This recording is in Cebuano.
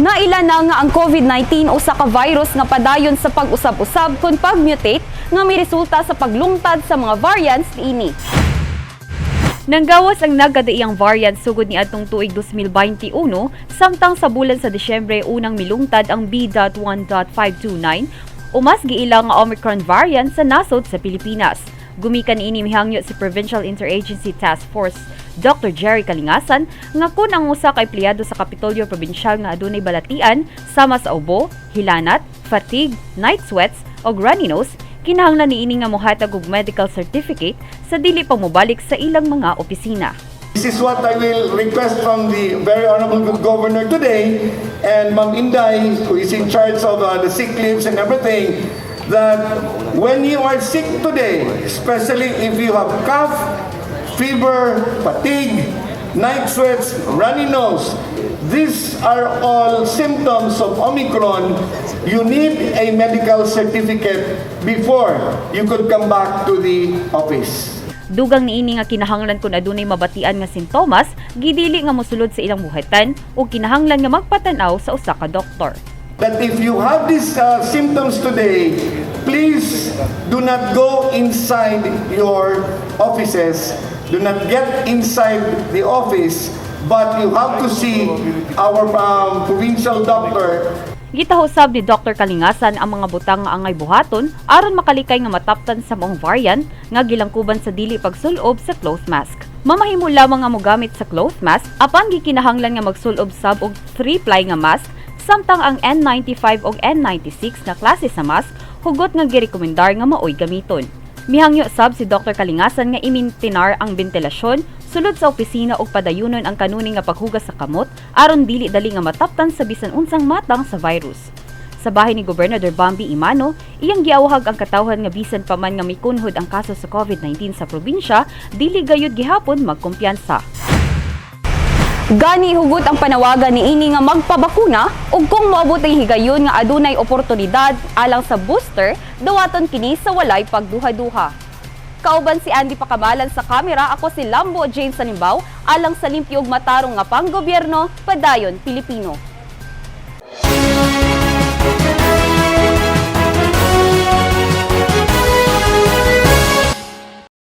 Naila na nga ang COVID-19 usa ka virus nga padayon sa pag-usab-usab kon pag-mutate nga may resulta sa paglungtad sa mga variants niini. Nanggawas ang nagkadaiyang variant sugod ni adtong tuig 2021, samtang sa bulan sa Disyembre unang milungtad ang B.1.529 o mas giila nga Omicron variant sa nasod sa Pilipinas. Gumikan niini, mihangyo si Provincial Interagency Task Force Dr. Jerry Kalingasan nga kun ang usa ka empleyado sa Kapitolyo Probinsyal nga adunay balatian sama sa ubo, hilanat, fatigue, night sweats o runny nose, kinahanglan niini nga mohatag og medical certificate sa dili pa mobalik sa ilang mga opisina. This is what I will request from the very honorable good governor today and Ma'am Inday, who is in charge of the sick leaves and everything, that when you are sick today, especially if you have cough, fever, fatigue, night sweats, runny nose, these are all symptoms of Omicron. You need a medical certificate before you could come back to the office. Dugang niini nga kinahanglan kun adunay mabatian nga sintomas, gidili nga mosulod sa ilang buhatan ug kinahanglan nga magpatan-aw sa usa ka doktor. That if you have these symptoms today, please do not go inside your offices, do not get inside the office, but you have to see our provincial doctor. Gitaho sab ni Dr. Kalingasan ang mga butang nga angay buhaton aron makalikay nga mataptan sa maong variant nga gilangkuban sa dili pagsulob sa cloth mask. Mamahimo lamang nga mogamit sa cloth mask, apan gikinahanglan nga magsulob sab og 3-ply nga mask, samtang ang N95 ug N96 nga klase sa mask hugot nga girekomendar nga maoy gamiton. Mihangyo sab si Dr. Kalingasan nga imintinar ang bentilasyon sulod sa opisina ug padayunon ang kanunay nga paghugas sa kamot aron dili dali nga mataptan sa bisan unsang matang sa virus. Sa bahin ni Gobernador Bambi Emano, iyang giawhag ang katawhan nga bisan pa man nga mikunhod ang kaso sa COVID-19 sa probinsya, dili gayud gihapon magkumpiyansa. Gani hugot ang panawagan niini nga magpabakuna ug kung moabot ang higayon nga adunay oportunidad alang sa booster, dawaton kini sa walay pagduha-duha. Kauban si Andy Pakamalan sa kamera, ako si Lambo James Salimbaw, alang sa limpyo ug matarong nga panggobyerno, padayon Pilipino.